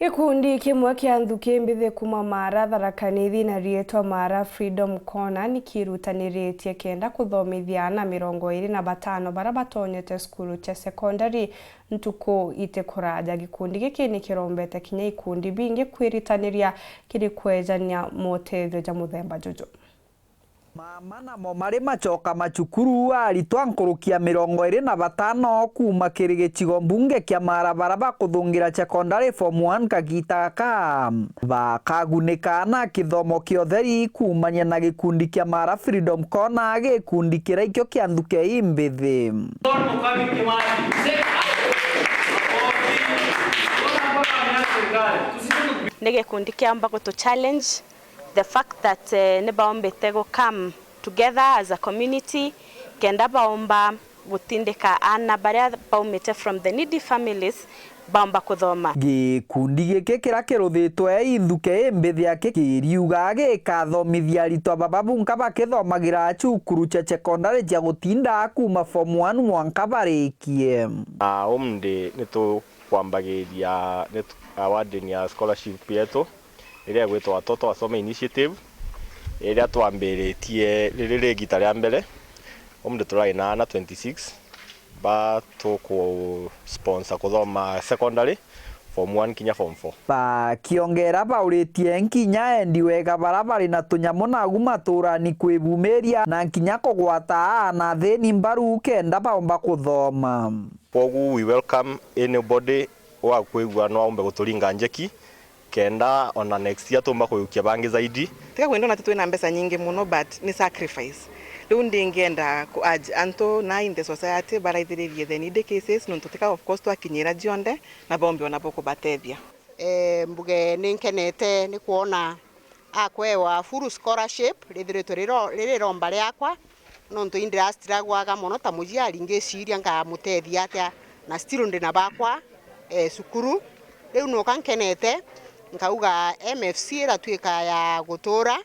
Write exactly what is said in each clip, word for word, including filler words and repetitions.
Gikundi kimwe kia nthuki mbithi kuma Mara, Tharaka Nithi na riitwa Mara Freedom Corner ni kirutaniritie kenda kuthomithia aana mirongo iiri na batano bara batonyete cukuru cia sekondari ntuku iti kuraja. Gikundi giki ni kirombete kinya ikundi bingi kwiritaniria kiri kwejania motethio ja muthemba juju. Mama namo mari macoka macukuru, aritwa nkuruki ya mirongo iiri na batano kuuma kiri gicigo mbunge kia Mara bara bakuthungira secondary form one kagita gaka, bakagunika na kithomo kia utheri kuumania na gikundi kia Mara Freedom Corner, gikundi kiria ikio kia nthuke imbithi. Ni gikundi kiaumba gutu challenge the fact that, eh, ni baombite gu come together as a community kenda baomba gutindika aana baria baumite from the needy families baomba kuthoma. Gikundi giki kiria kiruthitwe i nthuke imbithi aki kiriuga gikathomithia aritwa baba bunka bakithomagira cukuru cia secondary cia gutinda kuuma form one mwanka barikie. Na umndi ni tukwambagiria ni tu- awarding ya scholarship yetu iria igwitwa Watoto Wasome Initiative, iria twambiritie riri ri igita ria mbere. Umndi turari na aana twenty-six ba tuku sponsor kuthoma secondary form one kinya form four. Bakiongera bauritie nkinya endi wega bara bari na tunyamu nagu maturani kwibumiria na nkinya kugwata aana athini mbaru kenda baomba kuthoma. Kwogu we welcome anybody wakwigua no aumbe guturinga njeki, kenda ona next year tumba kujukia bangi zaidi. Tiga kwenda ona ti twina mbeca nyingi muno, but ni sacrifice. Riu ndingienda ku urge antu na in the society baraithiririe the needy cases, nontu tiga of course twakinyira cionthe na bombi ona bukubatethia. Eh, mbuge ni nkenete ni kwona akwewa full scholarship, rithiritwe riro- riri iromba riakwa, nontu indirastragwaga mono ta muciari ngiciria nkamutethia atia, na still ndi na bakwa, eh, cukuru. Riu nuka nkenete, nkauga M F C iratuika ya gutura,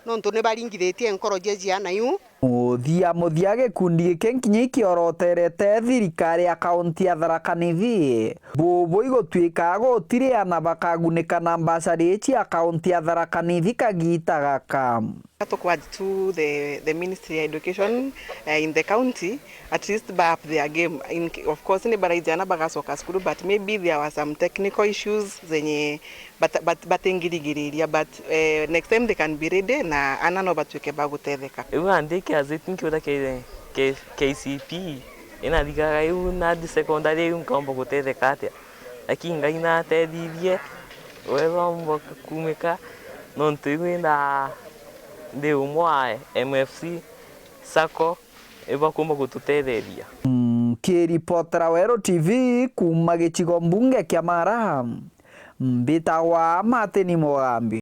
nontu ni baringithitie nkoro cia ciana iu. Muthia muthia, gikundi giki nkinya ikioroterete thirikari ya kaunti ya Tharaka Nithi, bubu igutwika gutiri ana bakagunika na mbacari cia kaunti ya Tharaka Nithi kagita gaka. Tukwadi to the, the Ministry ya Education, eh, in the county, at least ba up their game. In, of course, ni baraijana bagacoka cukuru, but maybe there were some technical issues zenye bata- bat- batingirigiriria, but, eh, next time they can be ready na ana no batuike ba gutetheka. Riu nandi kiaziti nkiuria K- K- K C P inathigaga iu nandi secondary iu nkaumba gutetheka atia? Lakini Ngai natethithie, wega umba kumika, nontu iu inda ndi umwe wa M F C, sacco, ibakumba gututetheria. Mm, kiripotera Weru T V kuuma gicigo mbunge kia Mara, mbitagwa Martin Mugambi.